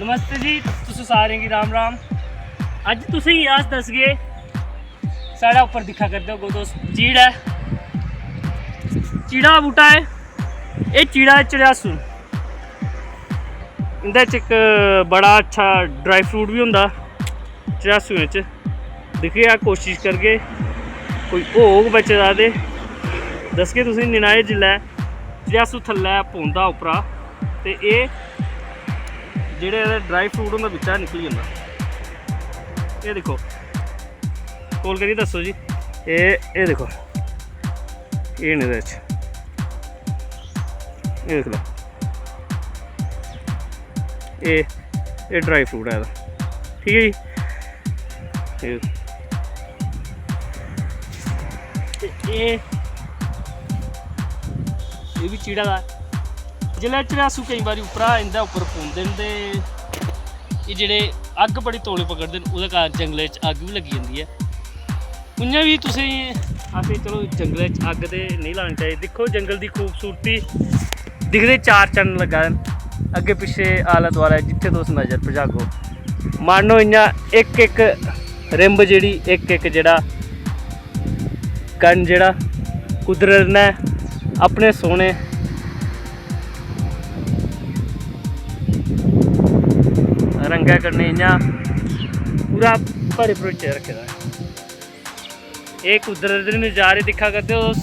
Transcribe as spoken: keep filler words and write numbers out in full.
नमस्ते जी, तुस सारें गी राम राम। अज्ज तुसेंगी अस दसगे, साढ़े उप्पर दिक्खा करदे हो तुस, चीड़ ऐ, चीड़ा दा बूह्टा ऐ। एह् चीड़ा ऐ चढ़ासू। इं'दे च इक बड़ा अच्छा ड्राई फ्रूट बी होंदा चढ़ासुएं च। दिखगे, कोशिश करगे कोई होग बचे दा ते दसगे तुसेंगी। निनाए जिसलै चढ़ासू थल्लै पौंदा उप्परा, ते एह् जेह्ड़े एह्दे ड्राई फ्रूट होंदा बिच्चा निकली जंदा। एह् दिक्खो, कोल करियै दस्सो जी। एह् एह् दिक्खो, एह् न एह्दे च, एह् दिक्खी लैओ, एह् एह् ड्राई फ्रूट ऐ एह्दा, ठीक ऐ जी। एह् ते एह् एह् बी चीड़ा दा ऐ। जिसलै चढ़ासू केईं बारी उप्परा इं'दे उप्पर पौंदे न ते एह् जेह्ड़े अग्ग बड़ी तौले पकड़दे न, ओह्दे कारण जंगलै च अग्ग बी लग्गी जंदी ऐ। उ'आं बी तुसेंगी असें, चलो, जंगलै च अग्ग ते नेईं लानी चाहिदी। दिक्खो जंगल दी खूबसूरती, दिखदे चार चन्न लग्गा दे न अग्गें पिच्छें, आलै दुआलै जित्थै तुस नज़र भजागो, मानो इ'यां इक इक रिंब जेह्ड़ी, इक इक जेह्ड़ा कण जेह्ड़ा कुदरत ने अपने सोह्ने रंगै कन्नै इ'यां पूरा भरी भरोचियै रक्खे दा ऐ। एह् कुदरत दे नज़ारे दिक्खा करदे ओ तुस,